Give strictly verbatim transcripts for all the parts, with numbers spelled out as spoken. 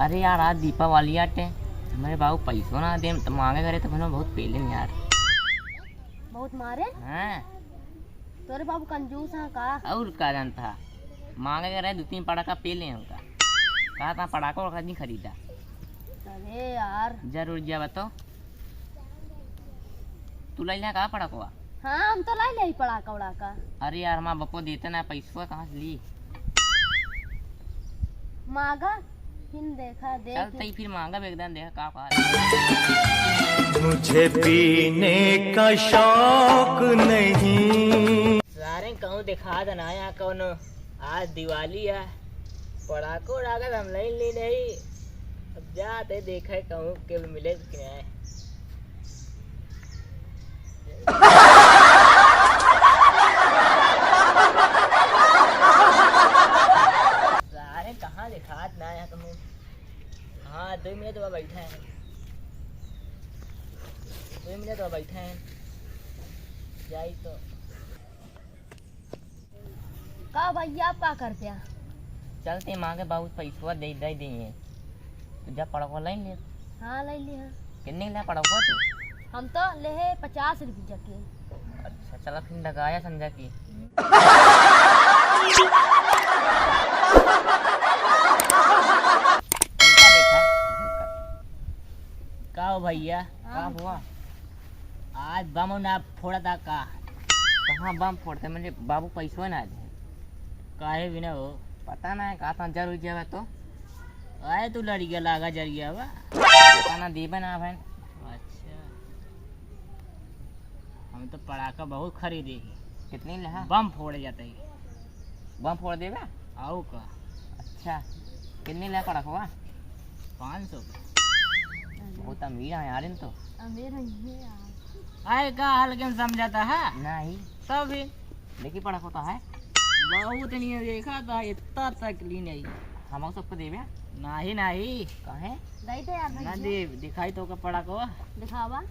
अरे यार, आज दीपावली आटे, हमरे बाबू पैसो ना देन, त माँगे करे त बहुत पेलेन यार। बहुत मारे? हाँ। तोरे बाबू कंजूस हैं का? और का जानता है, माँगे करे दो तीन पड़ाका पेले हैं उनका। कहा था पड़ाका और नहीं खरीदा। अरे यार। जरूर जावा तो। तू लइ लिहा का पड़ाकवा? हाँ, हम तो लइ लिहा पड़ाका उड़ाका। अरे यार, हमार बपो देते ना पैसवा, कहाँ से ली? माँगा, फिर देखा, देख। चल तई फिर माँगा, एक दिन देखा का, का। मुझे पीने का शौक नहीं। सारे कहूँ देखा देना यहाँ कौनो आज दिवाली है, पड़ाको उड़ाका त हम लइ ली नहीं। अब जाते देखे कहूँ के मिले कि नहीं। सारे कहाँ दिखात ना है कहूँ। हाँ, दो मिनट बा बैठा है, दो मिनट बा बैठा है, जाई तो। का भैया, आप का करते हैं? चलते माँगे बाबू पैसवा दे, दे दिए। तो जा पड़कवा लइ ले। हाँ, लइ ले, हाँ। कितने ला पड़कवा तू? हम तो लेहे पचास रुपया के। अच्छा, चला फिर डगाया समझा के। का हो भैया? का हुआ? आज बम ना फोड़ा था का? कहाँ बम फोड़ते? मेरे बाबू पैसवा ना दे। काहे बिना हो? पता ना है, कहा था जरूर जावे तो। आए तू लड़िया लागा जरिया बा। पता ना देबे ना भाई। अच्छा। हम तो पड़ाका बहुत खरीदे ही। कितनी ले, हाँ? बम फोड़े जाते ही। बम फोड़ देबे? आओ का? अच्छा। कितनी ले पड़ाकवा? पाँच सौ का। बहुत अमीर है यार इन तो। अमीर है ये यार। आए का हल्के में समझाता है? नहीं। तब भी। देखी पड़ाको तो है। बहुत नहीं देखा था, इतना तक ली नहीं। हम सबको देबे? नहीं, नहीं। काहे? दे दे यार ना भैया। दे, दिखाई तो का पड़ाको। दिखावा।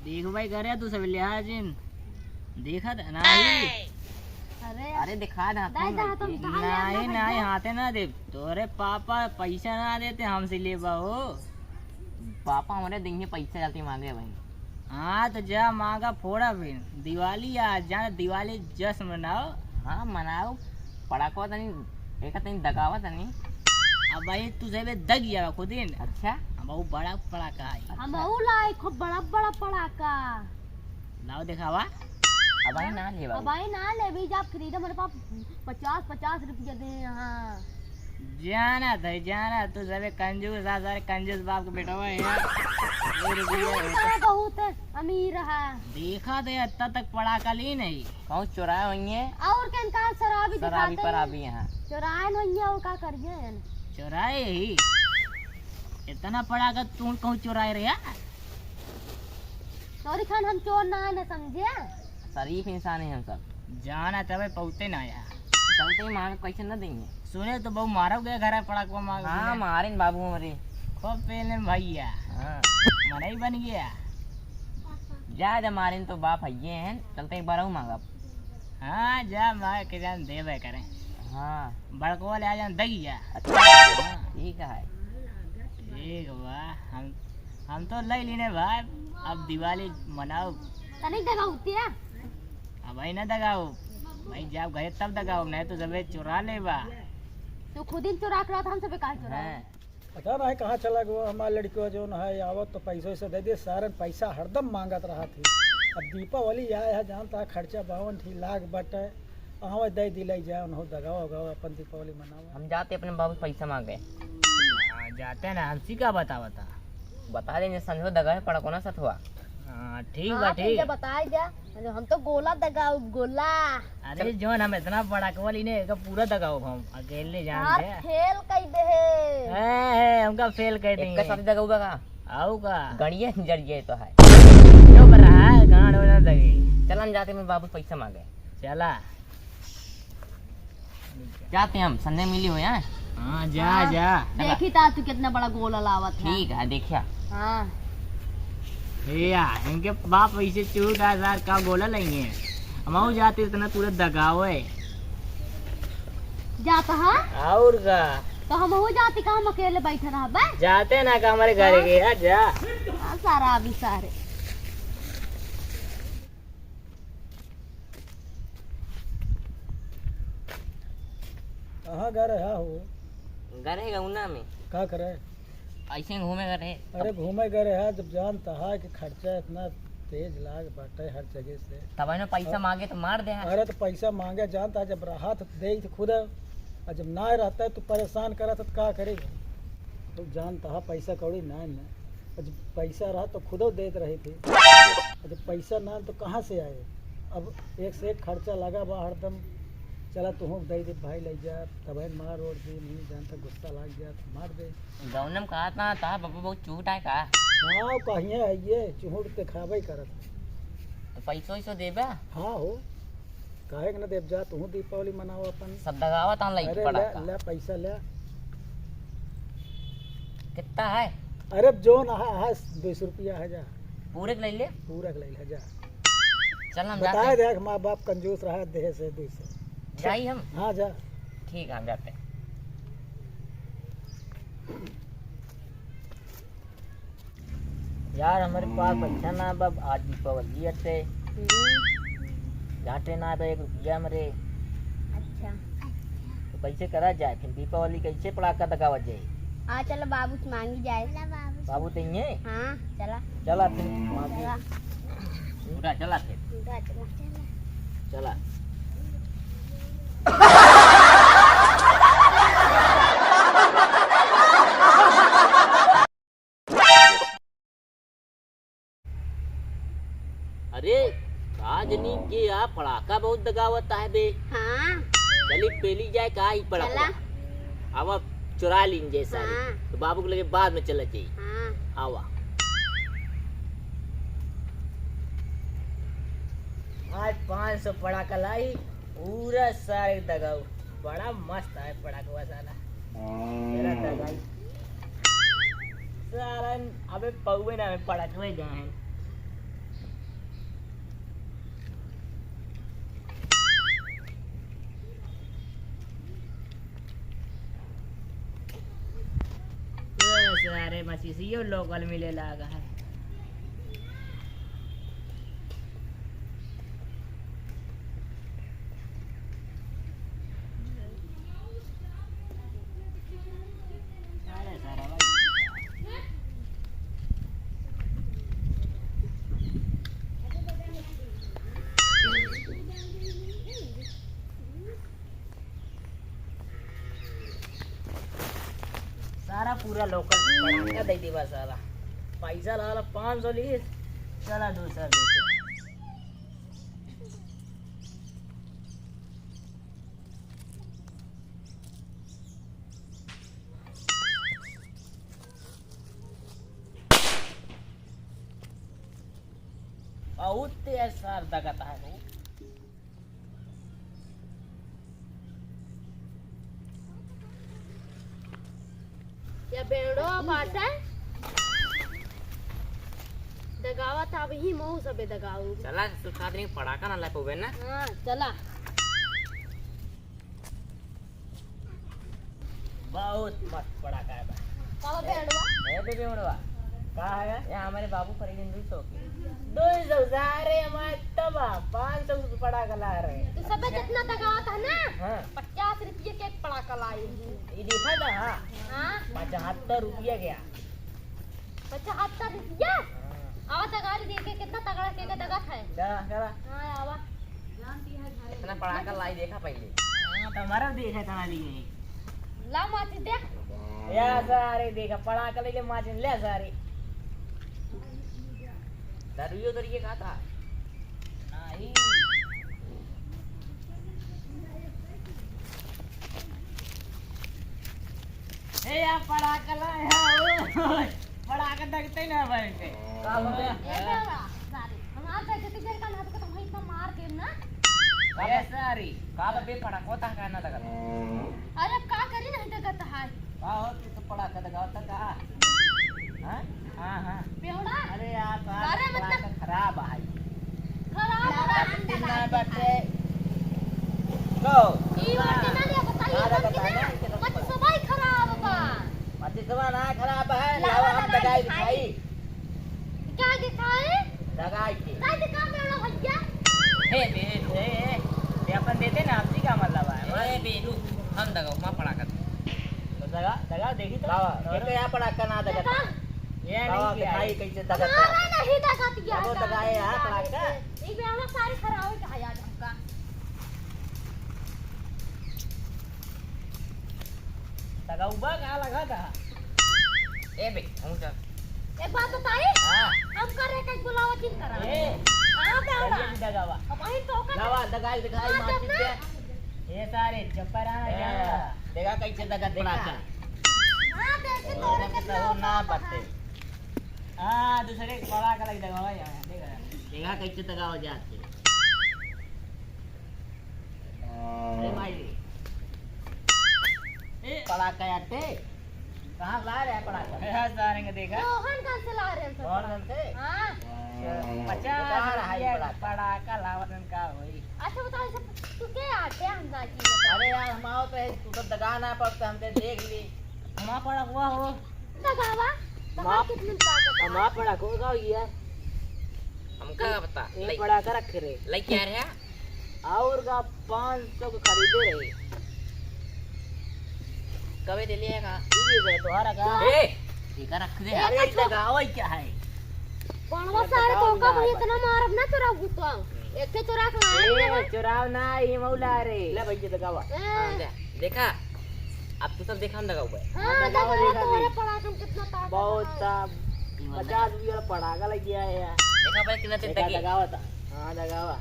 देख भाई, करे तू सब लिहाजिन। देखत नहीं। अरे। अरे दिखा दे, हाथ दाई, में दाई, तुम लेके। कहाँ ले नहीं, अपना नहीं, भैया? हाथे ना दे। तोरे पापा पैसा ना देते, हमसे लेबा हो। पापा हमरे दिन ही पैसा जाती माँगे भाई। हाँ, तो जा माँगा फोड़ा फिर। दिवाली आ, जाना दिवाली जश्न मनाओ। हाँ, मनाओ। पड़ाको तनी, एक तनी दगावा तनी। अब भाई, तू जेबे दग जावा खुदिन। अच्छा। हम बहुत बड़ा पड़ाका है। हम अच्छा। बहुत लाए, खूब बड़ा, बड़ा पड़ाका। लाओ देखावा। अब भाई ना लेबा। अब भाई ना लेबी, जब खरीदे मेरे पास पचास, पचास रुपया दे यहाँ। जानत है, जानत, तू सबे कंजूस आ, सारे कंजूस बाप के बेटवा है यार। ये रुपया तू है। तो बहुत अमीर है। देखा दे, इतना तक पड़ाका ली नहीं। कहूँ चुराए होइहैं। और क्या इनका शराबी शराबी दिखाते हैं। पराबी यहाँ। चुराए होइहैं और का करिए? चुराए ही। इतना पड़ाका तू कहूँ चुराए रहे यार। सॉरी खान, हम चोर ना है, ना समझे। शरीफ इंसान है हम सब। जाना तबे पहुँचते ना आया। चलते ही माँग कैसे न देंगे। सुने तो बहु मारो गए घर है पड़ाकवा माँग हाँ, सुने। मारे न बाबू हमारे। खूब पेले भैया। हाँ। मनई बन गया। जा, जा मारे न तो बाप हइये हैं, चलते एक बार और माँगब। हाँ, जा माँग के जान देवे करें। हाँ। बड़कवा ले आ जान दगिया। अच्छा। हाँ। ठीक है। ठीक बा, हम, हम तो लइ लीने भाई, अब दिवाली मनाओ। तनिक दगाऊ तिया। अब भाई ना दगाओ, भाई जाओ घरे तब दगाओ, नहीं तो सबे चुरा लेबा। तो खुद ही चुरा के रहा था, हम सबे काहे चुराए? हाँ। पता नहीं कहाँ चला गयो हमार लड़कियो जौन है, आवत तो पैसो वैसो दे दे, सारन पैसा हरदम माँगत रहत ही। अब दीपावली आए है, जानता है खर्चा बावन ठी लाख बटे, अहवा दे दिलाई जाए, उन्हों दगाओ उगाओ, अपन दीपावली मनाओ। हम जाते अपने बाबू से पैसा माँगे। हाँ, जाते ना, हमसी का बतावा था? बता देंगे, संझो दगा है, पड़को ना सथवा। हाँ, ठीक हाँ, बा, तो ठीक। इनके बताए जा, हम तो गोला दगाओ, गोला। अरे, चल। जौन हम इतना पड़कवा लीने, एका पूरा दगाओ हम, अकेले जान हाँ, दे। फेल कइ दे। ए, ए, हमका फेल कइ दे। एक साथ दगाओ बा का? आऊ का? गणिये जरिए तो है। चुप रहा, गांड में ना दगे। चल, हम जाते, मैं बाबू से पैसा माँगे। चला। जाते हम, संजय मिली हो यहाँ। हाँ, जा, हाँ, जा। देखी ता तू कितना बड़ा गोला लावत है। ठीक है, देखिया। हाँ। ए यार, इनके बाप ऐसे चूट आ यार, का गोला लेंगे? हमहू जाते इतना पूरा दगावे। जाता है? और का? तो हमहू जाते, का हम अकेले बैठे रहबे? जाते ना का हमारे घर के, हट जा। हाँ, सारा अभी सारे। कहाँ गए रहा हो? गए रहे गौना में। का करे? ऐसे घूमे गए रहे। अरे घूमे गए रहा, जब जानता है कि खर्चा इतना तेज लाग बाटे हर जगह से। तब इन्हें पैसा अब मांगे तो मार दे। अरे तो पैसा मांगे जानता है, जब रहा तो दे तो खुद, और जब ना रहता है तो परेशान करा तो का करेगा? तो जानता है पैसा कौड़ी ना है ना। और जब पैसा रहा तो खुदो देत रही थी, और जब पैसा ना तो कहाँ से आए? अब एक से एक खर्चा लगा बा हरदम। चला तुहूँ दे दे भाई, ले जा, तबे मार ओर दे, नहीं जानता गुस्सा लाग जा तो मार दे। गौनम कहा था, था बाबू बहुत चूट आए का? हाँ, कहिए है ये, चूट दिखावे ही करत। तो पैसो वैसो देबे? हाँ हो। काहे के न देब, जा तुहूँ दीपावली मनाओ अपन। सब दगावत आन लइके अरे पड़ा ले, का। ले पैसा ले। कितना है? अरे जो ना है, है दो सौ रुपया है, जा। पूरे के ले ले? पूरा के ले ले, जा। चल हम बताए जाते हैं। देख, माँ बाप कंजूस रहा, देह से दो सौ। जाई हम? हाँ, जा। ठीक है, हम जाते हैं। यार, हमरे पास पैसा ना बा, आज दीपावली अटे। हम्म। जाते ना बा, एक रुपया हमरे। अच्छा। तो कैसे करा जाए फिर? दीपावली कैसे पड़ाका दगावा जाए? आ, चलो बाबू से मांगी जाए। चला बाबू से। बाबू तो यहीं है? हाँ, चला। चला फिर, मांगी। चला। उठा, चला फिर। उठा, चला। चला। अरे, का जनी के आ पड़ाका बहुत दगावत है बे। हाँ। चली पेली जाए का ई पड़ाका। चला। अब चुरा लीन जाए सारी। हाँ। तो बाबू के लगे बाद में चला जाई। हाँ। आवा। आज पाँच सौ पड़ाका लाई, पूरा सारे दगाऊ। बड़ा मस्त है पड़ाकवा साला। तेरा दगाई। साला, अबे पौवे ना में पड़ाकवे गए हैं। ये सारे मछिसियो लोकल मिले लागा है। सारा पूरा लोकल पड़ाका दे देबा साला। पैसा लाला पाँच सौ लीस, चला दूसरा देखे। बहुत तेज सर दगत है वो। या बेड़ो बाटे। दगावत अब ही मऊ सबे दगाऊ। चला, सुखा दिन पड़ाका ना ला पउबे ना। हाँ, चला। बहुत मस्त पड़ाका है बा। का बा ए, बेड़वा? ए, बेबे बेड़वा। का है? ये हमारे बाबू खरीदे दुई सौ के। दुई सौ सारे हमारे तब पाँच सौ के पड़ाका ला रहे। तू सबे अच्छा। जितना दगावत है ना, हाँ। पचास रुपये के एक पड़ाका लाई है। ये देखा था, हाँ? हाँ। पचहत्तर रुपया गया। पचहत्तर रुपया? हाँ। आवा दगारी देखे कितना तगड़ा के दगत है। चला, चला। हाँ, आवा। इतना पड़ाका लाई देखा पहले। हाँ, तो हमारा देखा था ना लिए। ला माचिस दे। या सारे देखा, पड़ाका ले ले, माचिस ले सारे। दारुयो दरिए का था? नहीं। ए, या पड़ाका ला, या, ओ, पड़ाका दगते ना भाई के। का बोले? ए, बाबा, सारे, हम आप बेइज्जती करके ना, तो हम इतना मार देम ना। ए, सारी, का बा बे पड़ाका होता है, का ना दगत? अरे, का करी, नहीं दगत है। का हो, तू तो पड़ाका दगावता का? हाँ? हाँ, हाँ। बेवड़ा। अरे यार, सारा अरे मतलब पटाखा खराब है। खराब है। दिन ना बटे। लो। ई बात ना ले बताइए, अरे कौन बताना कितना? है कि मत सबाई खराब बा। मत सबाई ना खराब है, लावा लावा हम दगाई दगाई दिखाई। दिखाई। का दिखाई? दगाई के। का दिखा बेवड़ा भैया? हे बे, हे, हे, हे, ये अपन देते ना, आपसी का मतलब है। ए बे, रुक, हम दगाओ, वहाँ पड़ा कर। तो दगा, दगा देखी तो। लावा, और ये तो यहाँ पड़ा का ना दगा। देखा? ये लावा, नहीं किया दिखाई है। कैसे दगा। अरे नहीं दगा दिया वो है, दगाए दगा यहाँ पड़ा दिया का। है। एक बेवड़ा सारे खराब हो गया आज हमका। दगा उबा का लगा था। ए बे, हम का एक बात बताई? हाँ। हम करे के बुलावा चिन करा। ए। हाँ, बेवड़ा। जल्दी दगावा। हम अहीं तो का लावा, दगाई, दगाई, हाँ, मार जब पीट ना। दे। ए सारे, चुप रहा ना, ए, जा। देखा कैसे दगा देखा। पड़ा था। हाँ, देख के तोरे और के तो ना ना बाटे। हाँ, दूसरे के पड़ा का लग दगावा यहाँ, देखा। देखा कैसे दगावा जाते। अरे माई रे। ए, पड़ाका याटे। कहाँ ला रहे हैं पड़ाका? हाँ, सारे के देखा। मोहन गंज से ला रहे हैं सब मोहन गंज से? हाँ। अच्छा, पचास रुपया पड़ाका। पड़ाका लावत हैं का होई? अच्छा बताओ, सब तू के आटे हम गाजी में? अरे यार, हम आओ तो है, तू तो दगा ना पड़ता, हमने देख ली। हमारा पड़ा हुआ हो। दगावा? दगा माँ, कितने ताकत है? हमारा पड़ा को का हो गया? हमका का पता? ये लई-, पड़ाका रखे रहे। लई क्या रहा? और का पाँच सौ के खरीदे रहे। कबे दे लिया का? ये भी है, तोहारा का? ए! ये का रख दे? अरे, ये दगावा क्या है? पड़वा सारे तो का भाई इतना मारब ना तोरा गुतवा। एक तो तोरा के लाए ए, ना। चुराव ना, ये मौला रे। ले भाई, ये दगावा। ए। हाँ, ले। देखा? अब तू सब देखा हम दगावा है। हाँ, हाँ, दगावा दगावा, देखा तोरे भी। पड़ाका में कितना ताकत बहुत है। साहब, पचास रुपया वाला पड़ाका लग गया है यार। देखा भाई, कितना तेज देखा, दगे। दगावा था। हाँ, दगावा।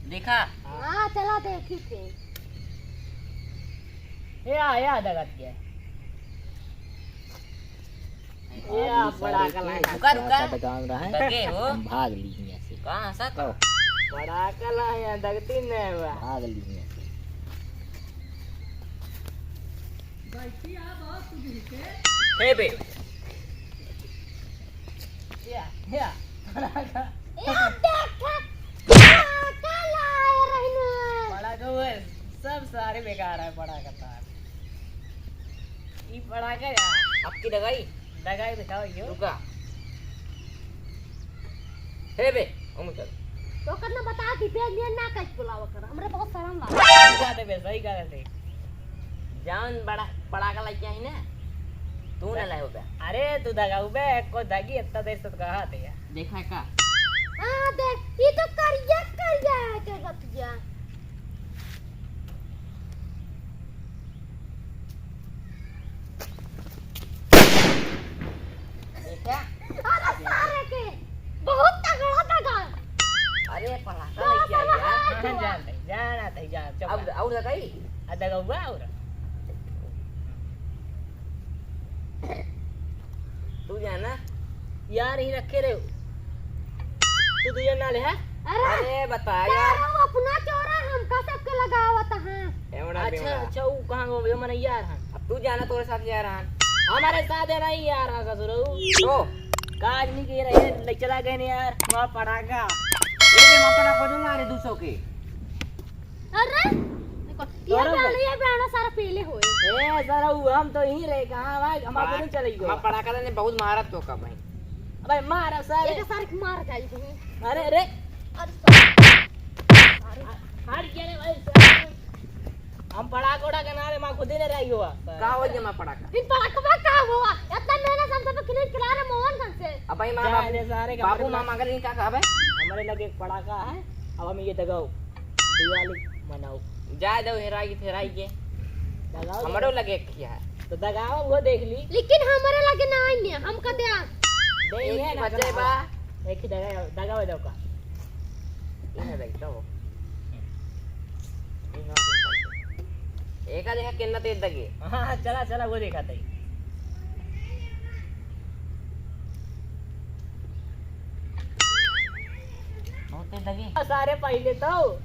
देखा? हाँ, चला देखी थे। ए, आ, या दगत के। ए, आ, पड़ाका लाए। रुका, रुका। पड़ाका दगान रहा है। दगे हो। हम भाग ली यहाँ से। कहाँ हंसा तो? पड़ाका लाए, यहाँ दगती नहीं हुआ। भाग ली यहाँ से। हे बे। या, या। ए, देखा, का, का लाए रहने? पड़ाका हुए, सब सारे बेकार है पड़ाका तार। ई पड़ाका या? आपकी दगाई? दगाई दिखाओ यो। रुका। हे बे, ओम चल। तो करना बता दी, बे, ये ना कहीं बुलावा कर। हमरे बहुत शर्म लागे। सही कहा थे बे, सही कहा थे। जान बड़ा, पड़ाका लइके आई ना, तू ना लाए हो बे। अरे, तू दगाऊ बे, को दगी इतना देर से तो कहा थे यार। देखा है का? हाँ, देख, ये तो करिया, करिया है के बतिया। देखा? अरे सारे के, बहुत तगड़ा दगा। अरे पड़ाका लइके आई यार। हाँ, जान दे, जान आता है, जान, चुप अब रह। और दगाई? आ दगा हुआ और? तू जाना। यार, ही रखे रहे। तू दुइया ना ले, हाँ? अरे, अरे, बता यार। यार, वो अपना चोरा हमका सबके लगावत, हाँ। एवड़ा अच्छा, बेवड़ा। अच्छा, ऊ कहाँ गो, यो मने यार, हाँ। अब तू जाना, तोरे साथ यार, हाँ। हमारे साथ है नहीं यार, हाँ, ससुर, ऊ। तो? काज नहीं किए रहे, ले चला गए नहीं यार, वहाँ पड़ाका। ये के माता ना खोजो ना रे, दू सौ के। अरे, देखो, ये तोरो गाना, भाई। ये गाना सारा पहले होए। ए, सारा उ हम तो ही रहे, कहाँ भाई? हम बात, आपको नहीं चलेगी। हम पड़ाका ने बहुत मारा तो का भाई। अबे मार अब सारे। ये तो सारे मार जाई तू। अरे, अरे। अरे, सारे। हट गया रे भाई, सारे। हम पड़ाका उड़ा के ना रे, माँ खुद ही ने रही हुआ। का हो गया माँ पड़ाका? इन पड़ाका का हुआ? इतना मेहनत हमसे तो खिले खिला रहे मोहन ढंग से। अब भाई माँ जा बाबू, रे सारे, बाबू हमारे माँ लगे, मगर इनका कहा भाई? हमारे लगे एक पड़ाका है, अब हम ये दगाओ। दिवाली मनाओ। जाए दो हेराई के, हेराई के। दगाओ हमरो दो। लगे खिया है। तो दगाओ वो देख ली। लेकिन हमारे लगे ना आई है, हम कदे आ। दे एक ये ही ना बचे दगाओ। बा। एक ही दगा, दगाओ दो का। ये ना देख तो। ये ना। एक आ देखा कितना तेज दगे। हाँ, हाँ, चला, चला, वो देखा था ही। बहुत तेज दगे। सारे पहले तो।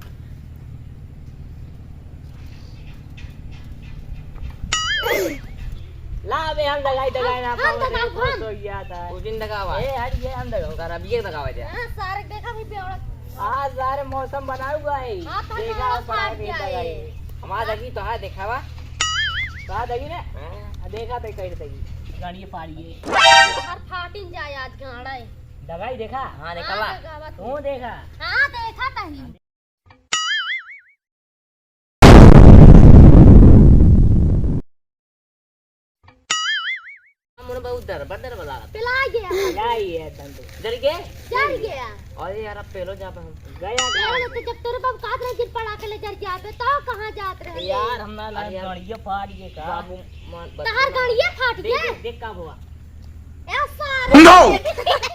अबे हम दगाई, दगाई ना हम पावत दगाई, है, हम। तो याद आए। उस दिन दगावा। ए, हट, ये हम दगावा। कर अब ये दगावा जा। हाँ, सारे देखा भी बेवड़ा। हाँ, सारे मौसम बना हुआ है। हाँ, तो देखा, हमारा पड़ा फाट नहीं जाए। दगाई। हमारा दगी तो है, देखावा। कहा दगी ने? हाँ। देखा तो कहीं दगी। गाड़ी फाड़ी है। हर फाटिन जाए आज गाड़ा है। दगाई देखा? हाँ, देखावा। हाँ, देखावा। तू देखा? हाँ, देखा तही। मुड़ बहुत डर, बड़ डर बला। पिला गया। क्या ही है तंदू? डर गए? डर गया। अरे यार, अब पेलो जा हम। गया क्या? पेलो तो जब तोरे बाप कात रहे, जिन पड़ा के ले डर जाबे, तो कहाँ जात रहे? यार, हम ना अरे यार। गाड़िया फाड़ गए का? बाबू, मान, तहार गाड़िया फाट देख, गया? देख, देख का हुआ। ए सारे। No!